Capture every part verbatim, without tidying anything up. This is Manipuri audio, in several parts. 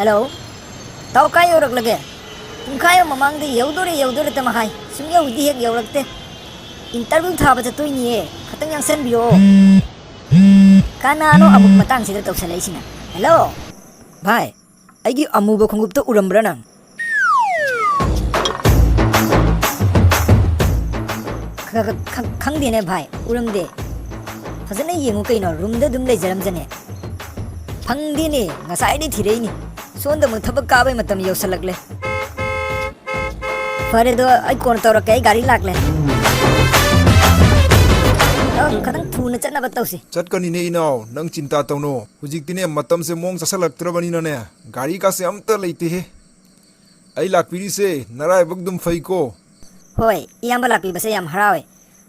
ꯍꯦꯜꯂꯣ, ꯇꯥꯎ, ꯀꯥꯏ ꯌꯧꯔꯛꯂꯒꯦ? ꯄꯨꯡꯈꯥꯏ ꯑꯃ ꯃꯃꯥꯡꯗ ꯌꯧꯗꯣꯔꯦ, ꯌꯧꯗꯣꯔꯦ ꯇꯃ ꯍꯥꯏ, ꯁꯨꯡꯌꯧꯗꯤ ꯍꯦꯛ ꯌꯧꯔꯛꯇꯦ꯫ ꯏꯟꯇꯔꯚ꯭ꯌꯨ ꯊꯥꯕ ꯆꯠꯇꯣꯏꯅꯤꯌꯦ, ꯈꯇꯪ ꯌꯥꯡꯁꯟꯕꯤꯌꯣ꯫ ꯀꯅꯥꯅꯣ ꯑꯃꯨꯛ ꯃꯇꯥꯡꯁꯤꯗ ꯇꯧꯁꯜꯂꯛꯏꯁꯤꯅ? ꯍꯦꯜꯂꯣ, ꯚꯥꯏ, ꯑꯩꯒꯤ ꯑꯃꯨꯕ ꯈꯣꯡꯎꯞꯇꯣ ꯎꯔꯝꯕ꯭ꯔꯥ ꯅꯪ? ꯈ-, ꯈ-, ꯈꯪ-, ꯈꯪꯗꯦꯅꯦ ꯚꯥꯏ, ꯎꯔꯝꯗꯦ꯫ ꯐꯖꯅ ꯌꯦꯡꯉꯨ ꯀꯩꯅꯣ, ꯔꯨꯝꯗ ꯑꯗꯨꯝ ꯂꯩꯖꯔꯝꯖꯅꯦ꯫ ꯐꯪꯗꯦꯅꯦ, ꯉꯁꯥꯏꯗꯩ ꯊꯤꯔꯛꯏꯅꯤ꯫ ꯁꯣꯝꯗ ꯑꯃꯨꯛ ꯊꯕꯛ ꯀꯥꯕꯩ ꯃꯇꯝ ꯌꯧꯁꯜꯂꯛꯂꯦ꯫ ꯐꯔꯦꯗꯣ, ꯑꯩ ꯀꯣꯟꯅ ꯇꯧꯔꯛꯀꯦ, ꯑꯩ ꯒꯥꯔꯤ ꯂꯥꯛꯂꯦ꯫ ꯑ, ꯈꯇꯪ ꯊꯨꯅ ꯆꯠꯅꯕ ꯇꯧꯁꯤ꯫ ꯆꯠꯀꯅꯤꯅꯦ ꯏꯅꯥꯎ, ꯅꯪ ꯆꯤꯟꯇꯥ ꯇꯧꯅꯣ꯫ ꯍꯧꯖꯤꯛꯇꯤꯅꯦ ꯃꯇꯝꯁꯦ ꯃꯑꯣꯡ ꯆꯠꯁꯜꯂꯛꯇ꯭ꯔꯕꯅꯤꯅꯅꯦ, ꯒꯥꯔꯤꯒꯥꯁꯦ ꯑꯝꯇ ꯂꯩꯇꯦꯍꯦ꯫ ꯑꯩ ꯂꯥꯛꯄꯤꯔꯤꯁꯦ ꯅꯔꯥꯏꯕꯛ ꯑꯗꯨꯝ ꯐꯩꯀꯣ꯫ ꯍꯣꯏ, ꯏꯌꯥꯝꯕ ꯂꯥꯛꯄꯤꯕꯁꯦ ꯌꯥꯝ ꯍꯔꯥꯎꯋꯦ꯫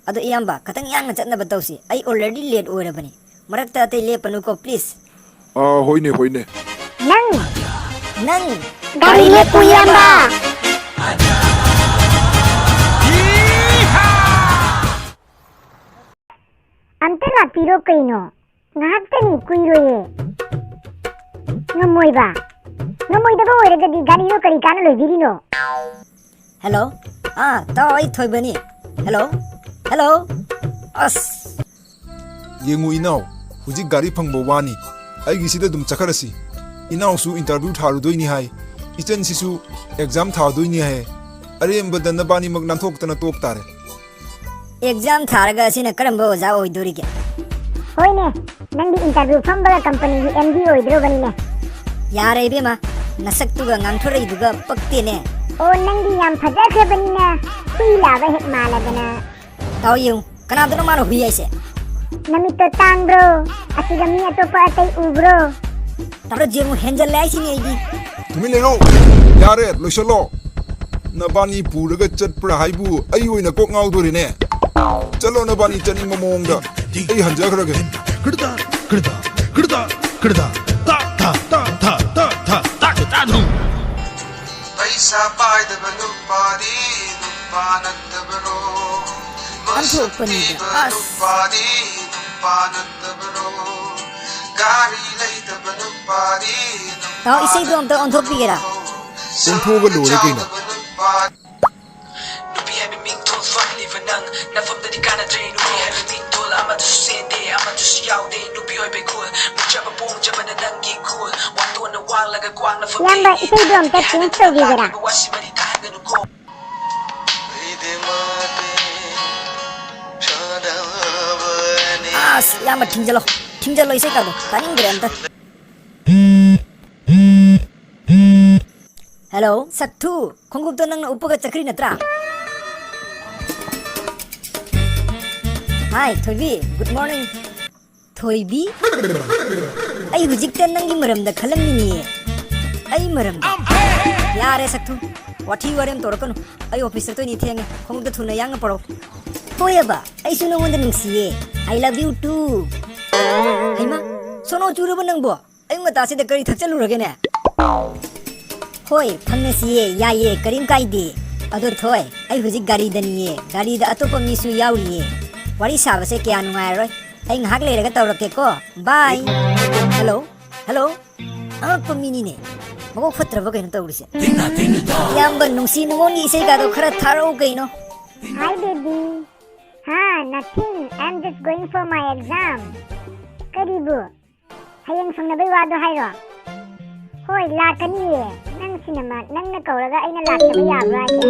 ꯑꯗꯣ ꯏꯌꯥꯝꯕ, ꯈꯇꯪ ꯌꯥꯡꯅ ꯆꯠꯅꯕ ꯇꯧꯁꯤ꯫ ꯑꯩ already late ꯑꯣꯏꯔꯕꯅꯤ꯫ ꯃꯔꯛꯇ ꯑꯇꯩ ꯂꯦꯞꯄꯅꯨꯀꯣ, please꯫ ꯑꯥ, ꯍꯣꯏꯅꯦ, ꯍꯣꯏꯅꯦ꯫ ꯅꯪ! ꯅꯪ! ꯒꯥꯔꯤ ꯂꯦꯞꯄꯨ, ꯏꯌꯥꯝꯕ! ꯑꯝꯇ ꯂꯥꯛꯄꯤꯔꯣ ꯀꯩꯅꯣ? ꯉꯥꯏꯍꯥꯛꯇꯅꯤ, ꯀꯨꯏꯔꯣꯏꯌꯦ꯫ ꯉꯝꯃꯣꯏꯕ? ꯉꯝꯃꯣꯏꯗꯕ ꯑꯣꯏꯔꯒꯗꯤ ꯒꯥꯔꯤꯗꯣ ꯀꯔꯤ ꯀꯥꯟꯅ ꯂꯣꯏꯕꯤꯔꯤꯅꯣ? ꯍꯦꯜꯂꯣ? ꯑꯥ, ꯇꯥꯎ, ꯑꯩ ꯊꯣꯏꯕꯅꯤ꯫ ꯍꯦꯜꯂꯣ? ꯍꯦꯜꯂꯣ? ꯑꯁ! ꯌꯦꯡꯉꯨ ꯏꯅꯥꯎ, ꯍꯧꯖꯤꯛ ꯒꯥꯔꯤ ꯐꯪꯕ ꯋꯥꯅꯤ꯫ ꯑꯩꯒꯤꯁꯤꯗ ꯑꯗꯨꯝ ꯆꯠꯈ꯭ꯔꯁꯤ꯫ ꯏꯅꯥꯎꯁꯨ ꯏꯟꯇꯔꯚ꯭ꯌꯨ ꯊꯥꯔꯨꯗꯣꯏꯅꯤ ꯍꯥꯏ, ꯏꯆꯟꯁꯤꯁꯨ ꯑꯦꯛꯖꯥꯝ ꯊꯥꯗꯣꯏꯅꯤ ꯍꯥꯏ꯫ ꯑꯔꯦꯝꯕꯗ ꯅꯕꯥꯅꯤꯃꯛ ꯅꯥꯟꯊꯣꯛꯇꯅ ꯇꯣꯛ ꯇꯥꯔꯦ꯫ ꯑꯦꯛꯖꯥꯝ ꯊꯥꯔꯒ ꯑꯁꯤꯅ ꯀꯔꯝꯕ ꯑꯣꯖꯥ ꯑꯣꯏꯗꯣꯔꯤꯒꯦ? ꯍꯣꯏꯅꯦ, ꯅꯪꯗꯤ ꯏꯟꯇꯔꯚ꯭ꯌꯨ ꯐꯝꯕꯒ ꯀꯝꯄꯅꯤꯒꯤ ꯑꯦꯝ ꯗꯤ ꯑꯣꯏꯗ꯭ꯔꯣꯕꯅꯤꯅꯦ꯫ ꯌꯥꯔꯦ ꯏꯕꯦꯝꯃ, ꯅꯁꯛꯇꯨꯒ ꯉꯥꯡꯊꯣꯔꯛꯏꯗꯨꯒ ꯄꯛꯇꯦꯅꯦ꯫ ꯑꯣ, ꯅꯪꯗꯤ ꯌꯥꯝ ꯐꯖꯈ꯭ꯔꯕꯅꯤꯅ ꯍꯨꯏ ꯂꯥꯕ ꯍꯦꯛ ꯃꯥꯜꯂꯗꯅ꯫ ꯇꯥꯎ ꯌꯦꯡꯉꯨ, ꯀꯅꯥꯗꯅꯣ ꯃꯥꯅ ꯍꯨꯏ ꯍꯥꯏꯁꯦ? ꯅꯃꯤꯠꯇꯣ ꯇꯥꯡꯕ꯭ꯔꯣ? ꯑꯁꯤꯗ ꯃꯤ ꯑꯇꯣꯞꯄ ꯑꯇꯩ ꯎꯕ꯭ꯔꯣ? ꯇꯥꯔꯣ ꯖꯦꯃꯨ, ꯍꯦꯟꯖꯜꯂꯦ ꯍꯥꯏꯁꯤꯅꯤ ꯑꯩꯗꯤ꯫ ꯇꯨꯃꯤꯟ ꯂꯩꯔꯣ꯫ ꯌꯥꯔꯦ, ꯂꯣꯏꯁꯜꯂꯣ꯫ ꯅꯕꯥꯅꯤ ꯄꯨꯔꯒ ꯆꯠꯄ꯭ꯔꯥ ꯍꯥꯏꯕꯨ ꯑꯩ ꯑꯣꯏꯅ ꯀꯣꯛ ꯉꯥꯎꯗꯣꯔꯦꯅꯦ꯫ ꯆꯠꯂꯣ ꯅꯕꯥꯅꯤ ꯆꯠꯅꯤꯡꯕ ꯃꯑꯣꯡꯗ꯫ ꯑꯩ ꯍꯟꯖꯈ꯭ꯔꯒꯦ꯫ ꯀ꯭ꯔꯤꯇꯥ, ꯀ꯭ꯔꯤꯇꯥ, ꯀ꯭ꯔꯤꯇꯥ, ꯀ꯭ꯔꯤꯇꯥ, ꯀ꯭ꯔꯤꯇꯥ, ꯇꯥ, ꯇꯥ, ꯇꯥ, ꯇꯥ, ꯇꯥ, ꯇꯥ, ꯇꯥ, ꯇꯥ, ꯇꯥ, ꯇꯥ, ꯇꯥ, ꯇꯥ꯫ ꯄꯩꯁꯥ ꯄꯥꯏꯗꯕ ꯅꯨꯄꯥꯗꯤ ꯅꯨꯄꯥ ꯅꯠꯇꯕꯔꯣ? ꯃꯁꯛ ꯑꯣꯟꯊꯣꯛꯄꯅꯤꯗ, ꯊꯤꯕ ꯑꯁ꯫ ꯅꯨꯄꯥꯗꯤ ꯅꯨꯄꯥ ꯅꯠꯇꯕꯔꯣ? ꯒꯥꯔꯤ ꯂꯩꯇꯕ ꯅꯨꯄꯥꯗꯤ ꯇꯥꯎ, ꯏꯁꯩꯗꯣ ꯑꯝꯇ ꯑꯣꯟꯊꯣꯛꯄꯤꯒꯦꯔꯥ? ꯑꯣꯟꯊꯣꯛꯑꯒ ꯂꯣꯏꯔꯦ ꯀꯩꯅꯣ꯫ ꯅꯨꯄꯤ ꯍꯥꯏꯕ ꯃꯤꯡꯊꯣꯜ ꯐꯪꯂꯤꯕ ꯅꯪ ꯅꯐꯝꯗꯗꯤ ꯀꯥꯟꯅꯗ꯭ꯔꯦ꯫ ꯅꯨꯄꯤ ꯍꯥꯏꯕ ꯃꯤꯡꯊꯣꯜ ꯑꯃꯗꯨꯁꯨ ꯁꯦꯠꯇꯦ, ꯑꯃꯗꯨꯁꯨ ꯌꯥꯎꯗꯦ꯫ ꯅꯨꯄꯤ ꯑꯣꯏꯕꯩ ꯈꯨꯜ ꯃꯨꯛꯆꯕ ꯄꯣꯡꯖꯕꯅ ꯅꯪꯒꯤ ꯈꯨꯜ꯫ ꯋꯥꯇꯣꯟꯅ ꯋꯥꯡꯂꯒ ꯀ꯭ꯋꯥꯡꯅ ꯐꯝꯂꯦ꯫ ꯏꯌꯥꯝꯕ, ꯏꯁꯩꯗꯣ ꯑꯝꯇ change ꯇꯧꯕꯤꯒꯦꯔꯥ? ꯋꯥꯁꯤ ꯃꯔꯤ ꯇꯥꯍꯟꯒꯅꯨꯀꯣ꯫ ꯑꯁ, ꯏꯌꯥꯝꯕ, ꯊꯤꯡꯖꯜꯂꯣ, ꯊꯤꯡꯖꯜꯂꯣ, ꯏꯁꯩ ꯀꯥꯗꯣ ꯇꯥꯅꯤꯡꯗ꯭ꯔꯦ ꯑꯝꯇ꯫ ꯍꯦꯜꯂꯣ, ꯁꯛꯊꯨ, ꯈꯣꯡꯎꯞꯇꯣ ꯅꯪꯅ ꯎꯞꯄꯒ ꯆꯠꯈ꯭ꯔꯤ ꯅꯠꯇ꯭ꯔꯥ? ꯍꯥꯏ, ꯊꯣꯏꯕꯤ, good morning꯫ ꯊꯣꯏꯕꯤ? ꯑꯩ ꯍꯧꯖꯤꯛꯇ ꯅꯪꯒꯤ ꯃꯔꯝꯗ ꯈꯜꯂꯝꯃꯤꯅꯦ꯫ ꯑꯩ ꯃꯔꯝꯗ? ꯌꯥꯔꯦ, ꯁꯛꯊꯨ, ꯋꯥꯊꯤ ꯋꯥꯔꯦꯝ ꯇꯧꯔꯛꯀꯅꯨ꯫ ꯑꯩ ꯑꯣꯐꯤꯁ ꯆꯠꯇꯣꯏꯅꯤ, ꯊꯦꯡꯉꯦ꯫ ꯈꯣꯡꯎꯞꯇꯣ ꯊꯨꯅ ꯌꯥꯡꯅ ꯄꯨꯔꯛꯎ꯫ ꯍꯣꯏ ꯑꯕ, ꯑꯩꯁꯨ ꯅꯉꯣꯟꯗ ꯅꯨꯡꯁꯤꯌꯦ꯫ I love you too꯫ ꯍꯩꯃꯥ, ꯁꯣꯅꯣ ꯆꯨꯔꯕ ꯅꯪꯕꯣ? ꯑꯌꯨꯛ ꯉꯟꯇꯥꯁꯤꯗ ꯀꯔꯤ ꯊꯛꯆꯜꯂꯨꯔꯒꯦꯅꯦ? ꯍꯣꯏ, ꯐꯪꯅꯁꯤꯌꯦ, ꯌꯥꯏꯌꯦ, ꯀꯔꯤꯝ ꯀꯥꯏꯗꯦ꯫ ꯑꯗꯣ ꯊꯣꯏ, ꯑꯩ ꯍꯧꯖꯤꯛ ꯒꯥꯔꯤꯗꯅꯤꯌꯦ, ꯒꯥꯔꯤꯗ ꯑꯇꯣꯞꯄ ꯃꯤꯁꯨ ꯌꯥꯎꯔꯤꯌꯦ꯫ ꯋꯥꯔꯤ ꯁꯥꯕꯁꯦ ꯀꯌꯥ ꯅꯨꯡꯉꯥꯏꯔꯔꯣꯏ꯫ ꯑꯩ ꯉꯥꯏꯍꯥꯛ ꯂꯩꯔꯒ ꯇꯧꯔꯛꯀꯦꯀꯣ꯫ ꯕꯥꯏ꯫ ꯍꯜꯂꯣ? ꯍꯜꯂꯣ? ꯑꯉꯛꯄ ꯃꯤꯅꯤꯅꯦ꯫ ꯃꯀꯣꯛ ꯐꯠꯇ꯭ꯔꯕ ꯀꯩꯅꯣ ꯇꯧꯔꯤꯁꯦ꯫ ꯏꯌꯥꯝꯕ, ꯅꯨꯡꯁꯤ ꯅꯨꯡꯉꯣꯟꯒꯤ ꯏꯁꯩ ꯀꯥꯗꯣ ꯈꯔ ꯊꯥꯔꯛꯎ ꯀꯩꯅꯣ꯫ Hi baby. ꯍꯥ, nothing. I'm just going for my exam. ꯀꯔꯤꯕꯨ? ꯍꯌꯦꯡ ꯐꯪꯅꯕꯩ ꯋꯥꯗꯣ ꯍꯥꯏꯔꯣ? ꯍꯣꯏ, ꯂꯥꯛꯀꯅꯤꯌꯦ꯫ ꯅꯪ ꯁꯤꯅꯦꯃꯥ, ꯅꯪꯅ ꯀꯧꯔꯒ ꯑꯩꯅ ꯂꯥꯛꯇꯕ ꯌꯥꯕ꯭ꯔꯣ ꯍꯥꯏꯁꯦ?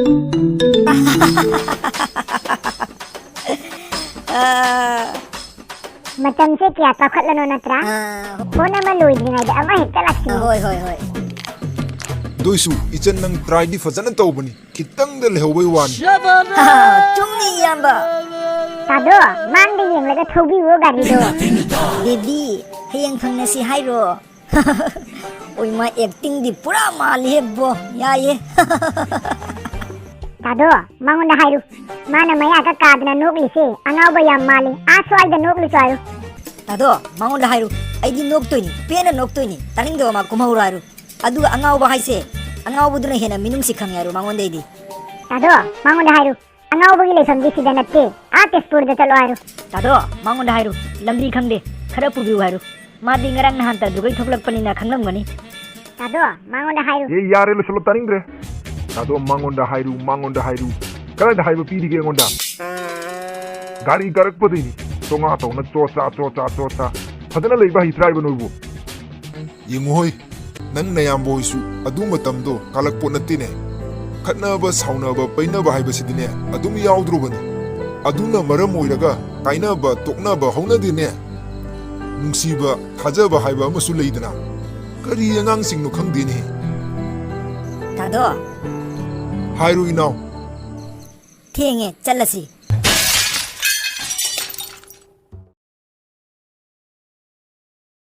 ꯑꯥ, ꯃꯇꯝꯁꯦ ꯀꯌꯥ ꯆꯥꯎꯈꯠꯂꯅꯣ ꯅꯠꯇ꯭ꯔꯥ? ꯑꯥ, ꯐꯣꯟ ꯑꯃ ꯂꯣꯏꯗ꯭ꯔꯤꯉꯩꯗ ꯑꯃ ꯍꯦꯛꯇ ꯂꯥꯛꯁꯤꯜꯂꯤ꯫ ꯍꯣꯏ, ꯍꯣꯏ, ꯍꯣꯏ꯫ ꯑꯗꯨꯏꯁꯨ ꯏꯆꯟ, ꯅꯪ tryꯗꯤ ꯐꯖꯅ ꯇꯧꯕꯅꯤ, ꯈꯤꯇꯪꯗ ꯂꯩꯍꯧꯕꯩ ꯋꯥꯅꯤ꯫ ꯆꯨꯝꯃꯤ, ꯏꯌꯥꯝꯕ꯫ ꯇꯥꯗꯣ, ꯃꯥꯡꯗ ꯌꯦꯡꯂꯒ ꯊꯧꯕꯤꯌꯣ ꯒꯥꯔꯤꯗꯣ꯫ ꯕꯦꯕꯤ, ꯍꯌꯦꯡ ꯐꯪꯅꯁꯤ ꯍꯥꯏꯔꯣ? ꯑꯣꯏꯃꯥ, actingꯗꯤ ꯄꯨꯔꯥ ꯃꯥꯜꯂꯤꯍꯦ ꯕꯣ꯫ ꯌꯥꯏꯌꯦ꯫ ꯇꯥꯗꯣ, ꯃꯉꯣꯟꯗ ꯍꯥꯏꯔꯨ꯫ ꯃꯥꯅ ꯃꯌꯥꯒ ꯀꯥꯗꯅ ꯅꯣꯛꯂꯤꯁꯦ ꯑꯉꯥꯎꯕ ꯌꯥꯝ ꯃꯥꯜꯂꯤ꯫ ꯑꯥ ꯁ꯭ꯋꯥꯏꯗ ꯅꯣꯛꯂꯨꯁꯨ ꯍꯥꯏꯌꯨ꯫ ꯇꯥꯗꯣ, ꯃꯉꯣꯟꯗ ꯍꯥꯏꯔꯨ꯫ ꯑꯩꯗꯤ ꯅꯣꯛꯇꯣꯏꯅꯤ, ꯄꯦꯟꯅ ꯅꯣꯛꯇꯣꯏꯅꯤ꯫ ꯇꯥꯅꯤꯡꯗꯕ ꯃꯥ ꯀꯨꯝꯍꯧꯔꯣ ꯍꯥꯏꯔꯨ꯫ ꯑꯗꯨꯒ ꯑꯉꯥꯎꯕ ꯍꯥꯏꯁꯦ, ꯑꯉꯥꯎꯕꯗꯨꯅ ꯍꯦꯟꯅ ꯃꯤꯅꯨꯡꯁꯤ ꯈꯪꯉꯦ ꯍꯥꯏꯔꯨ ꯃꯉꯣꯟꯗꯩꯗꯤ꯫ ꯇꯥꯗꯣ, ꯃꯉꯣꯟꯗ ꯍꯥꯏꯔꯨ꯫ ꯑꯉꯥꯎꯕꯒꯤ ꯂꯩꯐꯝꯗꯤ ꯁꯤꯗ ꯅꯠꯇꯦ꯫ ꯑꯥ ꯇꯦꯖꯄꯨꯔꯗ ꯆꯠꯂꯣ ꯍꯥꯏꯔꯨ꯫ ꯇꯥꯗꯣ, ꯃꯉꯣꯟꯗ ꯍꯥꯏꯔꯨ꯫ ꯂꯝꯕꯤ ꯈꯪꯗꯦ, ꯈꯔ ꯄꯨꯕꯤꯌꯨ ꯍꯥꯏꯔꯨ꯫ ꯃꯥꯗꯤ ꯉꯔꯥꯡ ꯅꯍꯥꯟ ꯇꯥꯗꯨꯒꯩ ꯊꯣꯛꯂꯛꯄꯅꯤꯅ ꯈꯪꯂꯝꯒꯅꯤ꯫ ꯇꯥꯗꯣ, ꯃꯉꯣꯟꯗ ꯍꯥꯏꯔꯨ꯫ ꯑꯦ, ꯌꯥꯔꯦ, ꯂꯣꯏꯁꯤꯜꯂꯣ, ꯇꯥꯅꯤꯡꯗ꯭ꯔꯦ꯫ ꯇꯥꯗꯣ, ꯃꯉꯣꯟꯗ ꯍꯥꯏꯔꯨ, ꯃꯉꯣꯟꯗ ꯍꯥꯏꯔꯨ꯫ ꯀꯗꯥꯏꯗ ꯍꯥꯏꯕ ꯄꯤꯔꯤꯒꯦ ꯑꯩꯉꯣꯟꯗ? ꯒꯥꯔꯤ ꯀꯥꯔꯛꯄꯗꯩꯅꯤ ꯆꯣꯉꯥ ꯇꯧꯅ ꯆꯣꯆꯥ, ꯆꯣꯆꯥ, ꯆꯣꯆꯥ꯫ ꯐꯖꯅ ꯂꯩꯕ ꯍꯩꯇ꯭ꯔꯥ ꯍꯥꯏꯕ ꯅꯣꯏꯕꯨ? ꯌꯦꯡꯉꯨ ꯍꯣꯏ, ꯅꯪ ꯅꯌꯥꯝꯕ ꯍꯣꯏꯁꯨ ꯑꯗꯨ ꯃꯇꯝꯗꯣ ꯀꯥꯜꯂꯛꯄꯣꯠ ꯅꯠꯇꯦꯅꯦ꯫ ꯈꯠꯅꯕ, ꯁꯥꯎꯅꯕ, ꯄꯩꯅꯕ ꯍꯥꯏꯕꯁꯤꯗꯤꯅꯦ ꯑꯗꯨꯝ ꯌꯥꯎꯗ꯭ꯔꯣꯕꯅꯤ꯫ ꯑꯗꯨꯅ ꯃꯔꯝ ꯑꯣꯏꯔꯒ ꯀꯥꯏꯅꯕ, ꯇꯣꯛꯅꯕ ꯍꯧꯅꯗꯦꯅꯦ꯫ ꯅꯨꯡꯁꯤꯕ, ꯊꯥꯖꯕ ꯍꯥꯏꯕ ꯑꯃꯁꯨ ꯂꯩꯗꯅ꯫ ꯀꯔꯤ ꯑꯉꯥꯡꯁꯤꯡꯅꯣ ꯈꯪꯗꯦꯅꯦ꯫ ꯇꯥꯗꯣ꯫ ꯍꯥꯏꯔꯨ ꯏꯅꯥꯎ꯫ ꯊꯦꯡꯉꯦ, ꯆꯠꯂꯁꯤ꯫